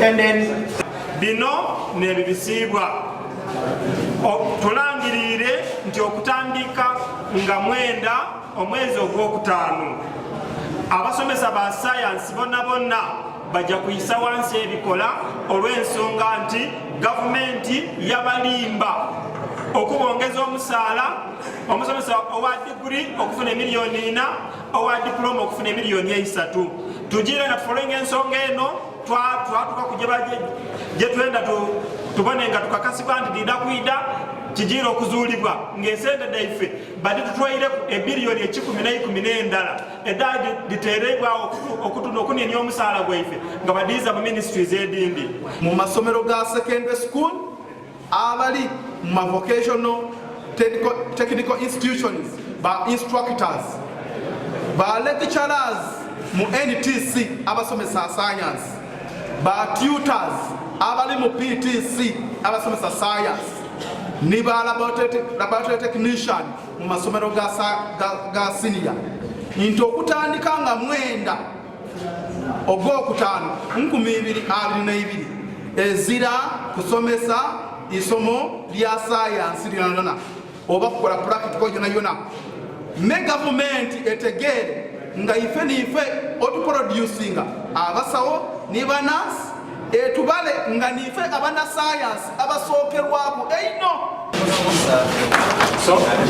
And then Bino nebibisiibwa. Tulangiriire nti okutandika nga 9 omwezi ogwokutaano, abasomesa ba sayansi bonna bonna bajja kuyisa wansi ebikola, olw'ensonga nti gavumenti yabalimba okubongeza omusaala, omusomesa owa diguri okufuna emiliyoni 4, owa diploma okufuna emiliyoni 3. Tugire nga tufollowinga ensonga eno, twatuka ku gye twenda tubone nga tukakasibwa nti dida kwida kigira okuzuulibwa ng'esente daife baditutwaireku ebiliyoni 110 n'endala edda diteerebwawo okunenia omusaala gwaife nga badiiza mu ministries edindi. Mu masomero ga secondary school, abali mu ma vocational technical institutions, ba instructors, ba lecturers mu NTC abasomesa science, ba tutors abali mu PTC abasomesa science, ni ba laboratory technician mu masomero ga senior, nti okutandika nga 9 ogwokutaano 2022 ezira kusomesa isomo lya sayansi lyona oba kukola practical yona yona. Me gavumenti etegeere nga ife niife otuproducinga abasawo ni banasi, etubale nga niife abanasayansi abasookerwako eino. So